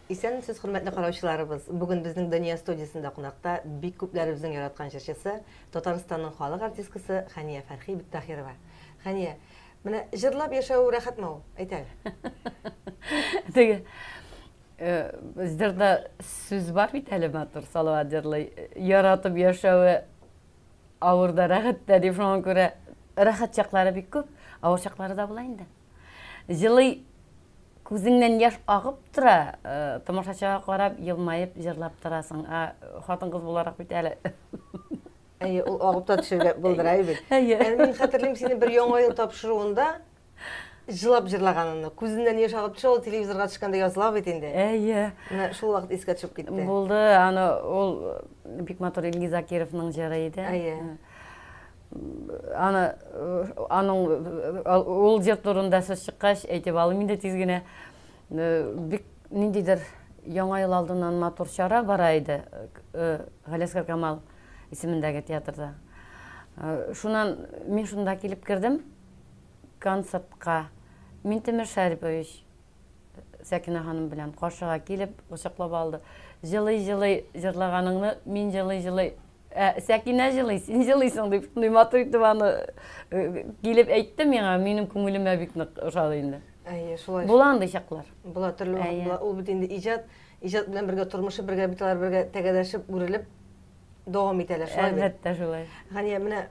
Исәнмесез, хөрмәтле караучыларыбыз! Бүген безнең Дөнья студиясендә кунакта бик күпләребезнең яраткан җырчысы, Татарстанның халык артисткасы Хәния Фәрхи Биктаһирова. Хәния, менә җырлап яшәү рәхәтме ул? Әйт әле. Теге җырда сүз бар бит әле матур, Салават җырлый. Яратып яшәве авыр да, рәхәт тә дип, шуңа күрә рәхәт чаклары бик күп, авыр чаклары да була инде. Җылый күзеңнән яшь агып тора, э, тамашачыга карап, елмаеп җырлап торасың. Ә хатын-кыз буларак бит әле. Әйе, ул агып та төшергә булдыра бит. Әйе. Ә мин хәтерлим сине бер Яңа ел тапшыруында җылап җырлаганыңны. Күзеннән яшь агып төшә, ул телевизорга төшкәндә языла бит инде. Әйе. Менә шул вакыт искә төшеп китте. Булды, аны ул бик матур Илгиз Закировның җыры иде. Әйе. Аны аның ул җыр турында сүз чыккач, әйтеп алыйм инде тиз генә. Бик ниндидер Яңа ел алдыннан матур чара бара иде Галиәсгар Камал исемендәге театрда. Шуннан мин шунда килеп кердем концертка. Минтимер Шәрипович Сәкинә ханым белән каршыга килеп, кочаклап алды. Җылый-җылый җырлаганыңны мин җылый-җылый Ә, Сәкинә җылый, син җылыйсың дип, шундый матур итеп аны э, килеп әйтте миңа, минем күңелемә бик нык ошады инде. Әйе, шулай. Була андый чаклар. Була төрле вакыт Әйе. була. Ул бит инде иҗат, иҗат белән бергә тормышы бергә бит алар бергә тәгәрәшеп, үрелеп дәвам итәләр, шулай бит? Әлбәттә, шулай. Хәния, менә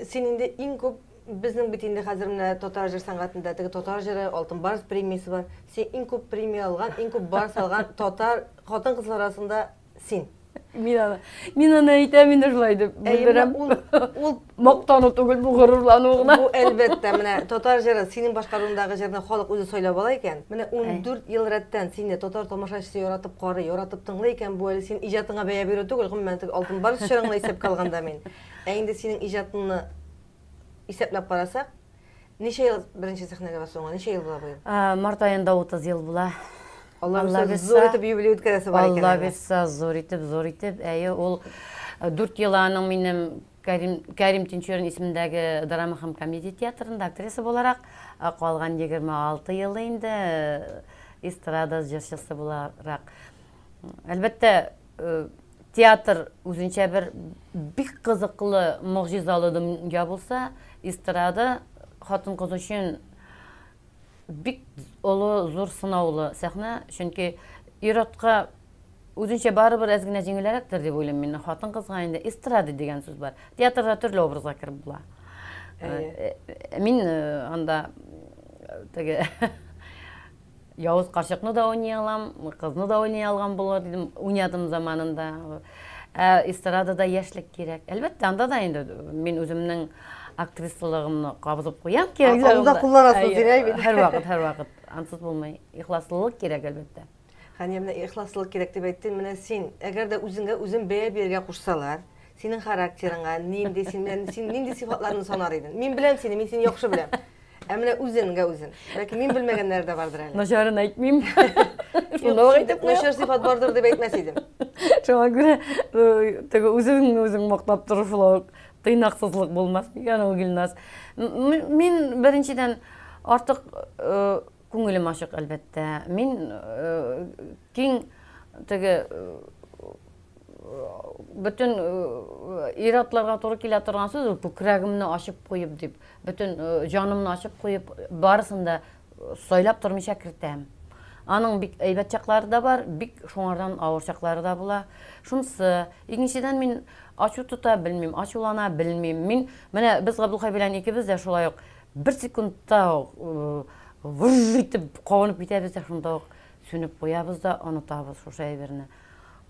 син инде иң күп безнең бит инде хәзер менә татар җыр сәнгатендә теге татар җыры, Алтын барс премиясе бар. Син иң күп премия алган, иң күп барс алган татар хатын-кызлар арасында син. Мин аны, мин аны әйтәм инде шулай дип Әйе, менә белдерәм. ул, ул Мактану түгел, бу горурлану гына. Бу әлбәттә, менә татар җыры, синең башкаруыңдагы җырны халык үзе сайлап ала икән. Менә 14 ел рәттән сине татар тамашачысы яратып карый, яратып тыңлый икән, бу әле син иҗатыңа бәя бирү түгел, гомумән, теге Алтын барс чорын гына исәпкә алганда мин. Ә инде синең иҗатыңны исәпләп карасак, ничә ел беренче сәхнәгә басуыңа, ничә ел була быел? Март аенда 30 ел була. Алла бирса, зур итеп юбилей үткәрәсе бар икән. Алла бирса, зур итеп, зур итеп. Әйе, ул 4 ел аның минем Кәрим, Кәрим Тинчурин исемендәге драма һәм комедия театрында актриса буларак, калган 26 елы инде эстрада җырчысы буларак. Әлбәттә, театр үзенчә бер бик кызыклы, могҗизалы дөнья булса, эстрада хатын-кыз өчен бик олы, зур сынаулы сәхнә, чөнки ир-атка үзенчә барыбер әз генә җиңелрәктер дип уйлыйм мин. Хатын-кызга инде эстрада дигән сүз бар. Театрда төрле образга кереп була. Мин анда теге явыз карчыкны да уйный алам, кызны да уйный алган булыр дидем, уйнадым заманында. Ә эстрадада яшьлек кирәк. Әлбәттә, анда да инде мин үземнең актрисалыгымны кабызып куям кирәк. Аны да кулланасың син, әй бит. Һәрвакыт, һәрвакыт. Ансыз булмый. Ихласлылык кирәк, әлбәттә. Хәния, менә ихласлылык кирәк дип әйттең. Менә син, әгәр дә үзеңгә үзең бәя бирергә кушсалар, синең характерыңа, нинди син, син нинди сыйфатларны санар идең? Мин беләм сине, мин сине яхшы беләм. Ә менә үзенгә үзен. Бәлки мин белмәгәннәре дә бардыр әле. Начарын әйтмим. Шунда ук әйтеп куям. Начар сыйфат бардыр дип әйтмәс идем. Шуңа күрә теге үзеңне үзең мактап тору шулай ук тыйнаксызлык булмас микән ул, Гөлназ? Мин беренчедән артык күңелем ачык, әлбәттә. Мин киң теге бөтен ир-атларга туры килә торган сүз ул күкрәгемне ачып куеп дип, бөтен җанымны ачып куеп, барысын да сайлап тормыйча кертәм. Аның бик әйбәт чаклары да бар, бик шуңардан авыр чаклары да була. Шунысы, икенчедән мин ачу тота белмим, ачулана белмим. Мин менә без Габдулхай белән икебез дә шулай ук бер секундта выж итеп кабынып китәбез дә шунда ук сүнеп куябыз да онытабыз шушы әйберне.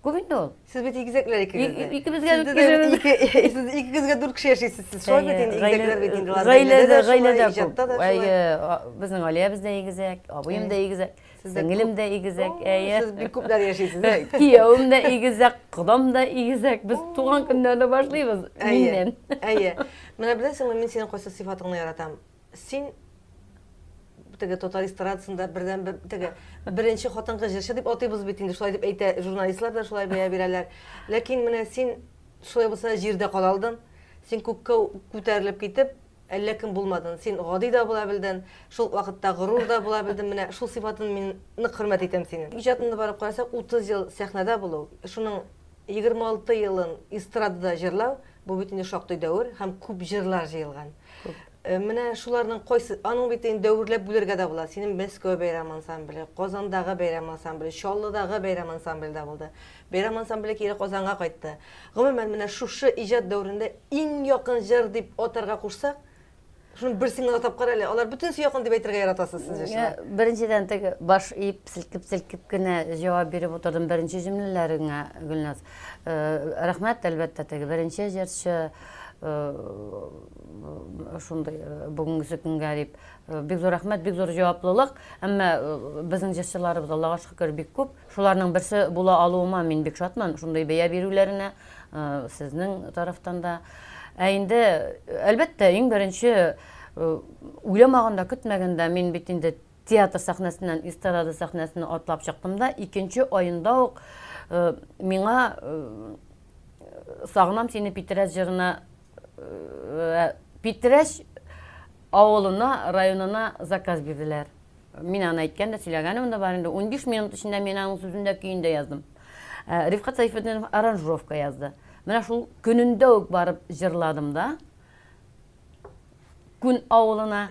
Күп инде ул. Сез бит игезәкләр икегез дә. Икебезгә дүрт кеше. Сез икегезгә дүрт кеше яшисез. Сез шулай бит инде игезәкләр бит инде. Гаиләдә, гаиләдә күп. Әйе, безнең Алиябез дә игезәк, абыем да игезәк, сеңелем дә игезәк. Әйе. Сез бик күпләр яшисез. Киявем дә игезәк, кодам да игезәк. Без туган көннәрне башлыйбыз миннән. Әйе. Менә беләсеңме, мин синең кайсы сыйфатыңны яратам? Син теге татар эстрадасында бердән бер теге беренче хатын-кыз җырчы дип атыйбыз бит инде, шулай дип әйтә журналистлар да шулай бәя бирәләр. Ләкин менә син шулай булса җирдә кала алдың. Син күккә күтәрелеп китеп, әллә кем булмадың. Син гади дә була белдең, шул вакытта горур да була белдең. Менә шул сыйфатын мин нык хөрмәт итәм синең. Иҗатыңны барып карасак, 30 ел сәхнәдә булу, шуның 26 елын эстрадада җырлау, бу бит инде шактый дәвер һәм күп җырлар җыелган. Менә шуларның кайсы, аның бит инде дәверләп бүлергә дә була. Синең Мәскәү бәйрәм ансамбле, Казандагы бәйрәм ансамбле, Чаллыдагы бәйрәм ансамбле дә булды. Бәйрәм ансамбле кире Казанга кайтты. Гомумән, менә шушы иҗат дәверендә иң якын җыр дип атарга кушсак, шуның берсен генә атап кара әле. Алар бөтенесе якын дип әйтергә яратасыз сез җырчылар. Беренчедән теге баш иеп, селкеп-селкеп кенә җавап биреп утырдым беренче җөмләләреңә, Гөлназ. Рәхмәт, әлбәттә, теге беренче җырчы шундый бүгенгесе көнгә дип. Бик зур рәхмәт, бик зур җаваплылык. Әмма безнең җырчыларыбыз, Аллага шөкер, бик күп. Шуларның берсе була алуыма мин бик шатмын, шундый бәя бирүләренә сезнең тарафтан да. Ә инде, әлбәттә, иң беренче уйламаганда, көтмәгәндә мин бит инде театр сәхнәсеннән эстрада сәхнәсенә атлап чыктым да, икенче аенда ук миңа Сагынам сине Питрәч җырына Питрәч авылына, районына заказ бирделәр. Мин аны әйткән дә, сөйләгәнем дә бар инде. 15 минут эчендә мин аның сүзен дә, көен дә яздым. Рифкать Сәйфетдинов аранжировка язды. Менә шул көнендә үк барып җырладым да. Күн авылына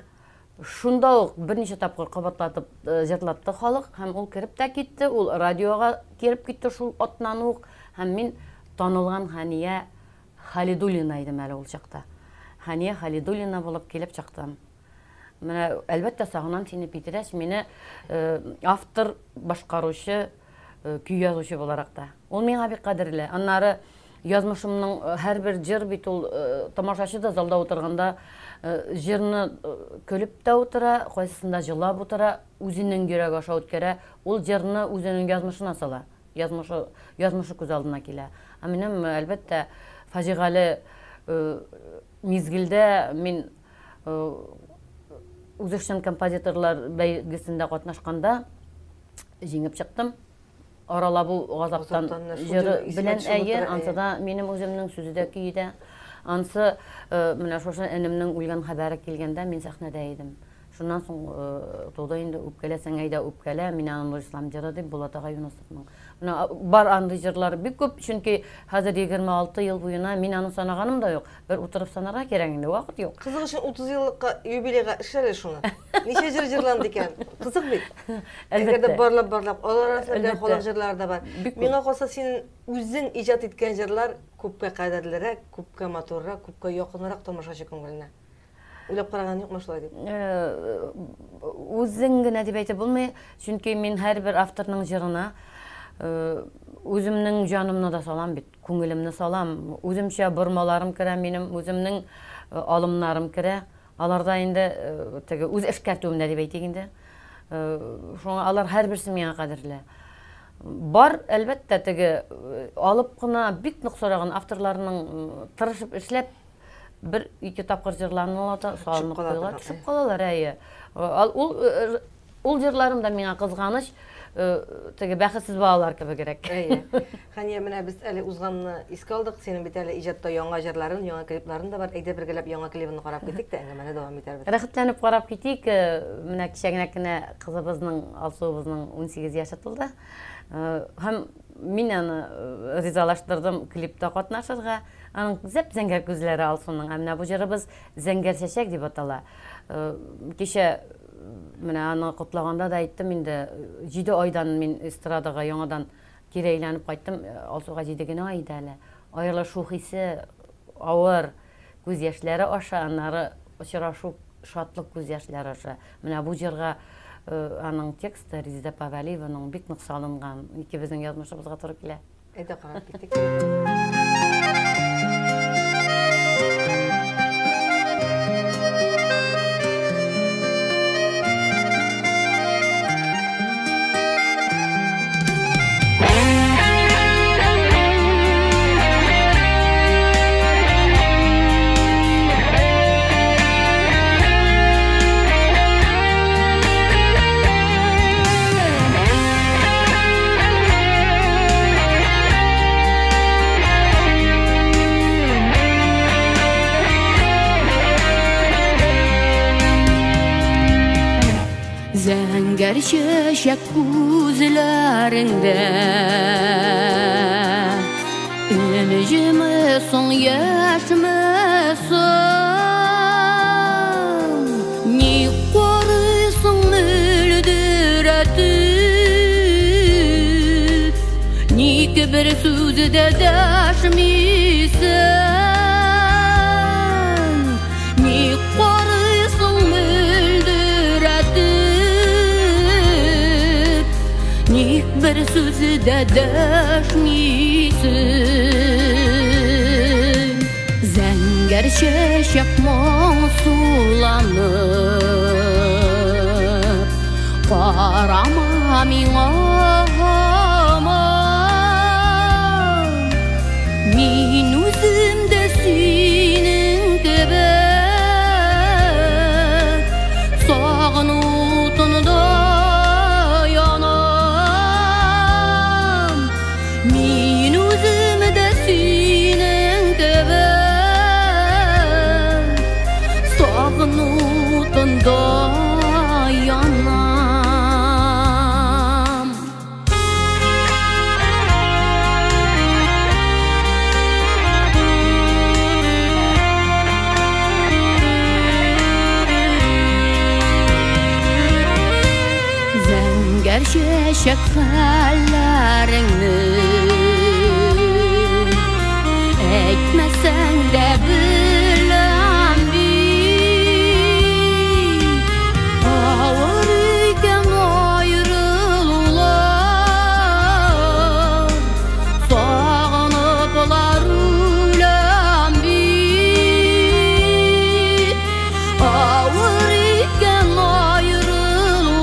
шунда ук берничә тапкыр кабатлатып җырлатты халык һәм ул кереп тә китте, ул радиога кереп китте шул атнаны ук һәм мин танылган Хәния Халидуллина идем әле ул чакта. Хәния Халидуллина булып килеп чыктым. Менә, әлбәттә, Сагынам сине, Питрәч мине автор, башкаручы, көй язучы буларак та. Ул миңа бик кадерле. Аннары язмышымның һәрбер җыр бит ул тамашачы да залда утырганда җырны көлеп тә утыра, кайсысында җылап утыра, үзенең йөрәге аша үткәрә, ул җырны үзенең язмышына сала. Язмышы, язмышы күз алдына килә. Ә минем, әлбәттә, фаҗигале мизгелдә мин үзешчән композиторлар бәйгесендә катнашканда җиңеп чыктым. Арала бу газаптан җыры белән әйе, ансы да минем үземнең сүзе дә көе дә. Ансы менә шушы энемнең үлгән хәбәре килгәндә мин сәхнәдә идем. Шуннан соң туды инде үпкәләсәң әйдә үпкәлә, мин аны Нурислам җыры дип Булат ага Юнысовның. Менә бар андый җырлар бик күп, чөнки хәзер 26 ел буена мин аны санаганым да юк. Бер утырып санарга кирәк инде, вакыт юк. Кызык өчен 30 еллыкка юбилейга эшлә әле шуны. Ничә җыр җырланды икән? Кызык бит. Әгәр дә барлап-барлап, алар арасында халык җырлары да бар. Миңа калса, син үзең иҗат иткән җырлар күпкә кадерлерәк, күпкә матуррак, күпкә якынрак тамашачы күңеленә. Уйлап караган юкмы шулай дип? Үзең генә дип әйтеп булмый, чөнки мин һәрбер авторның җырына үземнең җанымны да салам бит, күңелемне салам. Үземчә бормаларым керә минем, үземнең алымнарым керә. Аларда инде теге үз эшкәртүемдә дип әйтик инде. Шуңа алар һәрберсе миңа кадерле. Бар, әлбәттә, теге алып кына бик нык сораган авторларның тырышып эшләп бер ике тапкыр җырланыла да салынып куела, төшеп калалар, әйе. Ул ул җырларым да миңа кызганыч, теге бәхетсез балалар кебегрәк. Әйе. Хәния, менә без әле узганны искә алдык. Синең бит әле иҗатта яңа җырларың, яңа клипларың да бар. Әйдә бергәләп яңа клибыңны карап китик тә, әңгәмәне дәвам итәрбез. Рәхәтләнеп карап китик. Менә кичә генә кенә кызыбызның, Алсуыбызның 18 яше тулды. Һәм мин аны ризалаштырдым клипта катнашырга. Аның зәп-зәңгәр күзләре Алсуның. Ә менә бу җырыбыз Зәңгәр чәчәк дип атала. Кичә менә аны котлаганда да әйттем инде, 7 айдан мин эстрадага яңадан кире әйләнеп кайттым. Алсуга 7 генә ай иде әле. Аерылышу хисе авыр, күз яшьләре аша, аннары очрашу шатлык күз яшьләре аша. Менә бу җырга аның тексты Резеда апа Вәлиеваның бик нык салынган. Икебезнең язмышыбызга туры килә. Әйдә карап китик. чәчәк күзләреңдә Энҗеме соң, яшьме соң? Ник карыйсың мөлдерәтеп? Ник бер сүз дә дәшмисең? Ник карыйсың мөлдерәтеп? Ник бер сүз дә дәшмисең? Зәңгәр чәчәк моңсуланып, карама миңа һаман. Мин үзем дә синең кебек сагыну утында янам. Мин үзем дә синең кебек сагыну утында янам. Зәңгәр чәчәк хәлләреңне әйтмәсәң дә беләм бит. Авыр икән аерылулар, сагыныплар үләм бит. Авыр икән аерылулар,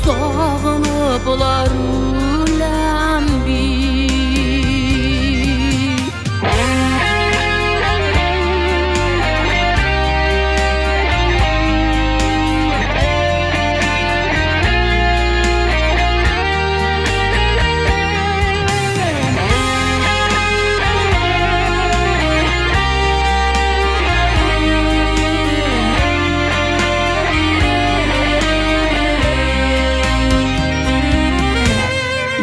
сагыныплар үләм бит.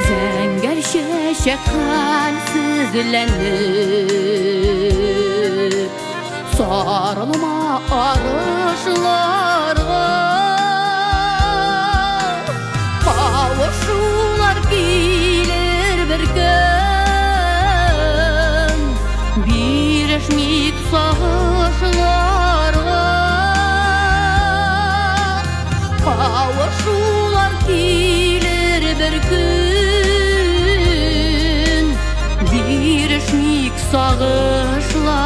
Зәңгәр чәчәк хәлсезләнеп, сарылма арышларга. Кавышулар килер бер көн, бирешмик сагышларга. Кавышулар килер бер көн, бирешмик сагышларга.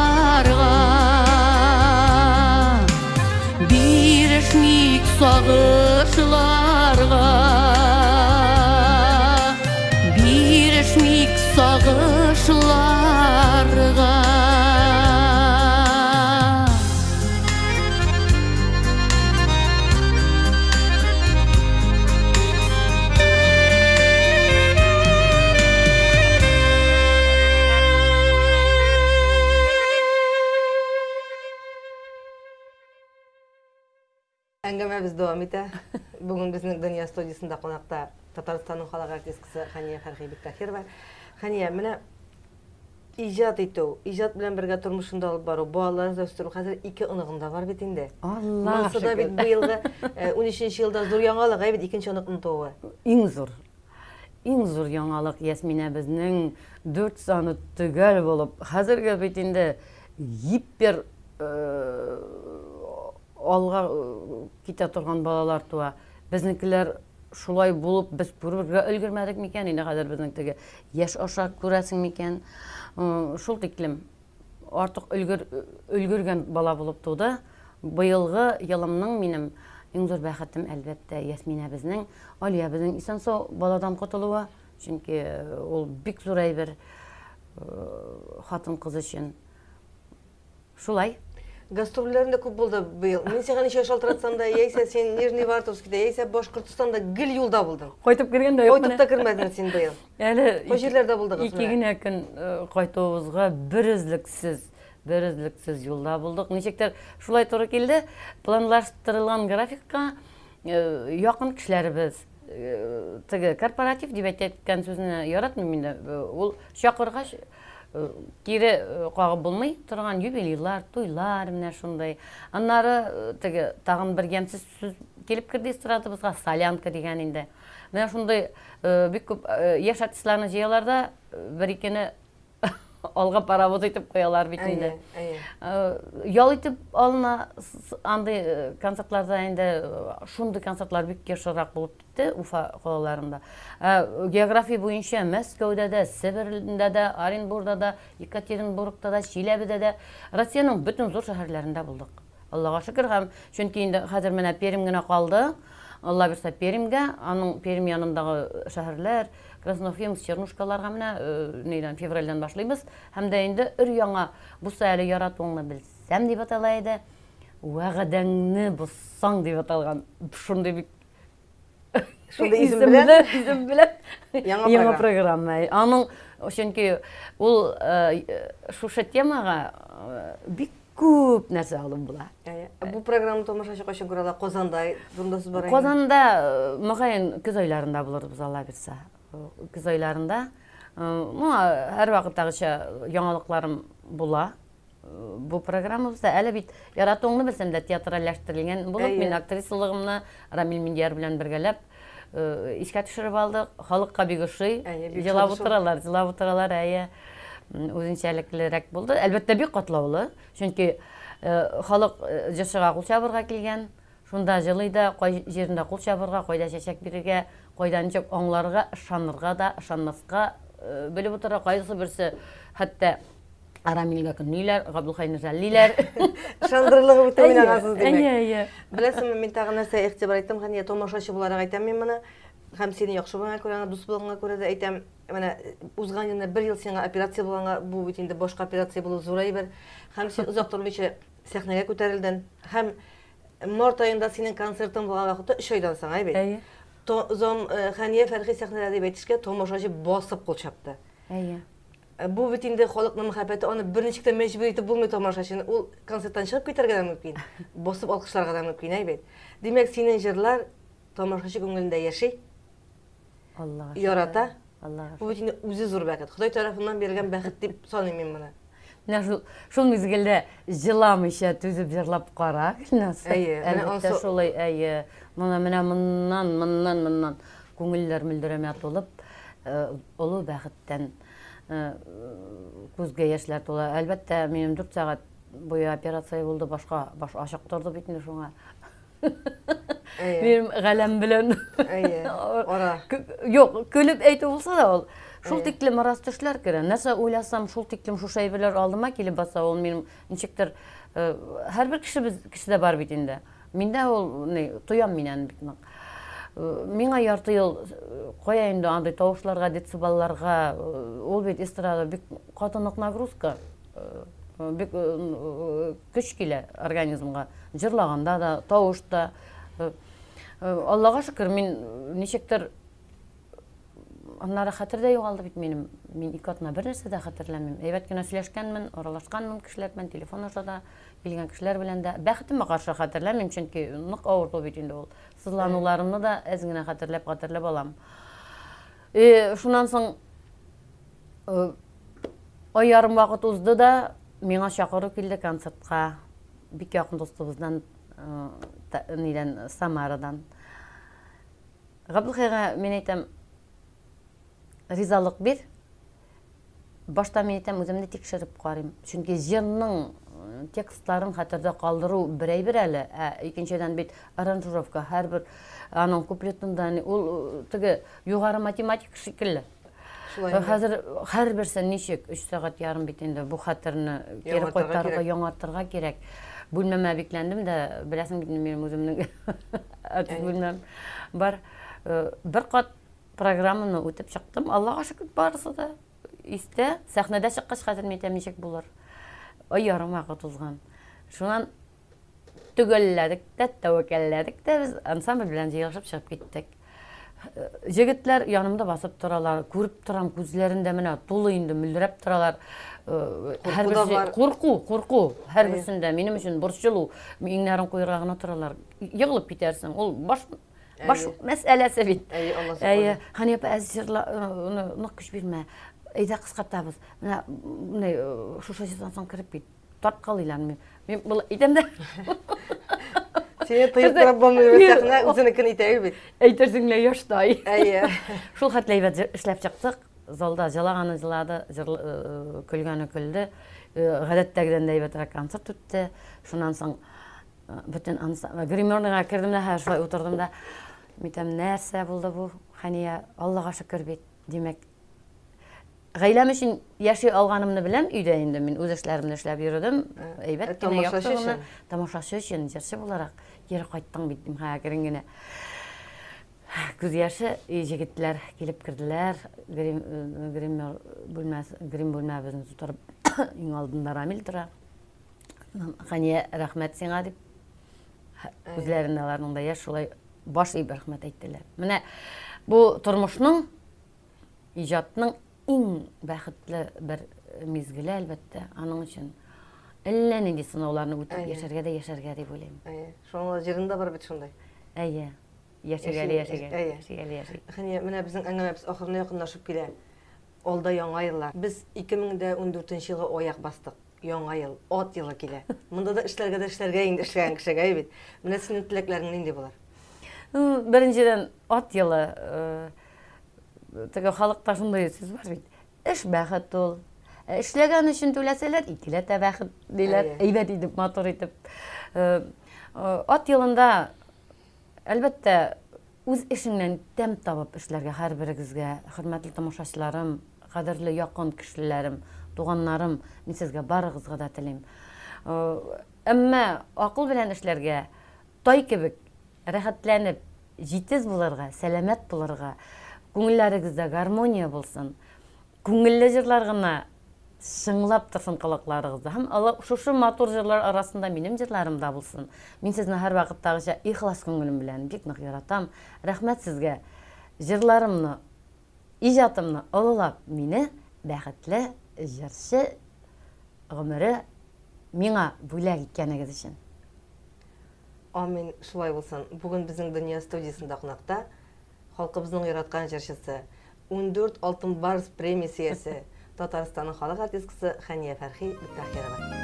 Бирешмик сагышларга. Бирешмик сагышларга. Әңгәмәбез дәвам итә. Бүген безнең Дөнья студиясендә кунакта Татарстанның халык артисткасы Хәния Фәрхи Биктахирова. Хәния, менә иҗат итү, иҗат белән бергә тормышында алып бару, балалар үстерү, хәзер ике оныгың да бар бит инде. Аллага Монысы да бит шөкер. быелгы 13 елда зур яңалык, әй бит икенче оныкның тууы. Иң зур. Иң зур яңалык Ясминә безнең 4 саны төгәл булып, хәзерге бит инде гипер алга китә торган балалар туа. Безнекеләр шулай булып без күрергә өлгермәдек микән? Инде хәзер безнең теге яшь аша күрәсең микән? Шул тиклем артык өлгергән бала булып туды. Быелгы елымның минем иң зур бәхетем әлбәттә Ясминә безнең, Алия безнең исән-сау баладан котылуы, чөнки ул бик зур әйбер хатын-кыз өчен. Шулай. Гастрольләрендә күп булды быел. Мин сиңа ничә шалтыратсам да, яисә син Нижневартовскида, яисә Башкортостанда гел юлда булдың. Кайтып кергән дә юк Кайтып менә. та кермәдең син быел. Әле Кай җирләрдә булдыгыз ике менә? генә көн кайтуыбызга бер өзлексез Берөзлексез юлда булдык. Ничектер шулай туры килде. Планлаштырылган графикка якын кешеләребез теге корпоратив дип әйткән сүзне яратмыйм инде. Ул чакыргач кире кагып булмый торган юбилейлар, туйлар менә шундый. Аннары теге тагын бер ямьсез сүз килеп керде эстрадабызга, солянка дигән инде. Менә шундый бик күп яшь артистларны җыялар да, бер-икене алга паровоз итеп куялар бит инде. Ял итеп алына андый концертларда инде, шундый концертлар бик ешрак булып китте Уфа калаларында. География буенча Мәскәүдә дә, Себердә дә, Оренбургда да, Екатеринбургта да, Чиләбедә дә, Россиянең бөтен зур шәһәрләрендә булдык. Аллага шөкер, һәм чөнки инде хәзер менә Пермь генә калды. Алла бирсә, Пермьгә, аның Пермь янындагы шәһәрләр, Красноуфимск, Чернушкаларга менә нидән, февральдән башлыйбыз. Һәм дә инде өр-яңа, бусы әле яратуыңны белсәм дип атала иде. Вәгъдәңне бозсаң дип аталган. Шундый бик Шундый исем белән? Исем белән. Яңа программа. Аның чөнки ул шушы темага бик күп нәрсә алып була. Бу программа тамашачы кайчан күрә ала? Казанда турында сүз бара. Казанда, мөгаен, көз айларында булырбыз, Алла бирсә. Көз айларында. Ну, һәрвакыттагыча яңалыкларым була. Бу программабызда әле бит яратуыңны белсәм дә театральләштерелгән булып, мин актрисалыгымны Рамил Миндияр белән бергәләп искә төшереп алдык. Халыкка бик ошый. Җылап утыралар, җылап утыралар, әйе. Үзенчәлеклерәк булды. Әлбәттә, бик катлаулы. Чөнки халык җырчыга кул чабырга килгән. Шунда җылый да, кай җирендә кул чабырга, кайда чәчәк бирергә, кайда ничек аңларга, ышанырга да, ышанмаска белеп утыра. Кайсы берсе хәтта Рамилгә көнлиләр, Габдулхайны жәллиләр. Ышандырырлыгы үтә уйнагансыз, димәк. Әйе, әйе. Беләсеңме, мин тагын нәрсә игътибар иттем, Хәния, тамашачы буларак әйтәм мин моны. Һәм сине яхшы булганга күрә, дус булганга күрә дә әйтәм. Менә узган елны бер ел сиңа операция булганга, бу бит инде башка операция булу зур әйбер. Һәм син озак тормыйча сәхнәгә күтәрелдең. Һәм март аенда синең концертың булган вакытта, 3 айдан соң, әй бит. Әйе. Зом Хәния Фәрхи сәхнәдә дип әйтешкә, тамашачы басып кул чапты. Әйе. Бу бит инде халыкның мәхәббәте, аны берничек тә мәҗбүр итеп булмый тамашачыны. Ул концерттан чыгып китәргә дә мөмкин, басып алкышларга да мөмкин, әй бит. Димәк, синең җырлар тамашачы күңелендә яши. Аллага ярата. Аллага. Бу бит инде үзе зур бәхет. Ходай тарафыннан бирелгән бәхет дип саныйм мин моны. Менә шул, шул мизгелдә җыламыйча түзеп җырлап кара, Гөлназ. Әйе, менә Әлбәттә, ансы- шулай, әйе. Моны менә моннан, моннан, моннан күңелләр мөлдерәмә тулып, олы бәхеттән күзгә яшьләр тула. Әлбәттә, минем 4 сәгать буе операция булды, башка баш ачык торды бит инде шуңа. Минем галәм белән. Әйе, ара. Юк, көлеп әйтү булса да ул. Шул тиклем рас төшләр керә. Нәрсә уйласам, шул тиклем шушы әйберләр алдыма килеп баса, ул минем ничектер һәрбер кешебез кешедә бар бит инде. Миндә ул ни, тоям мин аны бик нык. Миңа ярты ел кая инде андый тавышларга, децибелларга, ул бит эстрада бик каты нык нагрузка, бик көч килә организмга. Җырлаганда да, тавыш та. Аллага шөкер, мин ничектер аннары хәтер дә югалды бит минем. Мин ике атна бер нәрсә дә хәтерләмим. Әйбәт кенә сөйләшкәнмен, аралашканмын кешеләр белән, телефон аша да, килгән кешеләр белән дә. Бәхетемә каршы хәтерләмим, чөнки нык авырту бит инде ул. Сызлануларымны да әз генә хәтерләп-хәтерләп алам. Шуннан соң ай ярым вакыт узды да, миңа чакыру килде концертка. Бик якын дустыбыздан, нидән, Самарадан. Габделхәйгә мин әйтәм, ризалык бир. Башта мин әйтәм, үземне тикшереп карыйм. Чөнки җырның текстларын хәтердә калдыру бер әйбер әле, ә икенчедән бит аранжировка, һәрбер аның куплетында ул теге югары математика шикелле. Шулай инде. Хәзер һәрберсе ничек 3 сәгать ярым бит инде бу хәтерне кире Яңартырга кайтарырга, кирәк. яңартырга кирәк. Бүлмәмә бикләндем дә, беләсең бит минем үземнең артист бүлмәм бар. Бер кат программаны үтеп чыктым. Аллага шөкер, барысы да истә. Сәхнәдә чыккач, хәзер мин әйтәм, ничек булыр. Ай ярым вакыт узган. Шуннан төгәлләдек тә, тәвәккәлләдек тә без ансамбль белән җыелышып чыгып киттек. Җегетләр янымда басып торалар, күреп торам, күзләрендә менә тулы инде мөлдерәп торалар. Һәрберсе курку, курку, һәрберсендә минем өчен борчылу, иңнәрен куерга гына торалар. Егылып китәрсең. Ул баш баш мәсьәләсе бит. Әйе, Алла сакласын. Әйе, Хания апа, әз җырла, нык көч бирмә. Әйдә кыскартабыз. Менә менә шушы җырдан соң кереп кит. Тарткалыйлар мин. Мин болай әйтәм дә. Сине тыеп торып булмый сәхнә үзенекен итә бит. Әйтерсең лә яштай. Әйе. Шул хәтле әйбәт эшләп чыктык. Залда җылаганы җылады, көлгәне көлде. Гадәттәгедән дә әйбәтрәк концерт үтте. Шуннан соң бөтен гримерныйга кердем дә, шулай утырдым да. Митәм, нәрсә булды бу, Хәния, Аллага шөкер бит. Димәк, Гаиләм өчен яши алганымны беләм, өйдә инде мин үз эшләремне эшләп йөрдем. Әйбәт кенә, яхшы гына. Тамашачы өчен, җырчы буларак кире кайттың бит, дим, әкрен генә. Күз яше, җегетләр килеп керделәр. Грим, гример бүлмәсе, грим бүлмәбезне тутырып, иң алдында Рамил тора. Хәния, рәхмәт сиңа дип. Күзләрендә аларның да яшь, шулай баш иеп рәхмәт әйттеләр. Менә бу тормышның Иҗатның иң бәхетле бер мизгеле, әлбәттә, аның өчен әллә нинди сынауларны үтеп яшәргә дә яшәргә дип уйлыйм. Әйе. Шуның җырында бар бит шундай. Әйе. Яшик әле, яшик әле. Яшик әле, яшик. Хәния, менә безнең әңгәмәбез ахырына якынлашып килә. Алда яңа еллар. Без 2014 елга аяк бастык. Яңа ел, ат елы килә. Монда да эшләргә дә эшләргә инде эшләгән кешегә бит. Менә синең теләкләрең нинди булыр? Беренчедән, ат елы Теге халыкта шундый сүз бар бит. Эш бәхет ул. Ә эшләгән өчен түләсәләр, икеләтә бәхет диләр. Әйбәт итеп, матур итеп. Э, э, ат елында, әлбәттә, үз эшеңнән тәм табып эшләргә һәрберегезгә, хөрмәтле тамашачыларым, кадерле якын кешеләрем, туганнарым, мин сезгә барыгызга да телим. Э, әмма акыл белән эшләргә, тай кебек Рәхәтләнеп, җитез булырга, сәламәт булырга, күңелләрегездә гармония булсын, күңелле җырлар гына чыңлап торсын колакларыгызда һәм шушы матур җырлар арасында минем җырларым да булсын. Мин сезне һәрвакыттагыча ихлас күңелем белән бик нык яратам. Рәхмәт сезгә. Җырларымны, иҗатымны олылап, мине бәхетле җырчы гомере миңа бүләк иткәнегез өчен. Амин, шулай булсын. Бүген безнең Дөнья студиясендә кунакта халкыбызның яраткан җырчысы, 14 Алтын Барс премиясе иясе, Татарстанның халык артисткасы Хәния Фәрхи Биктахирова.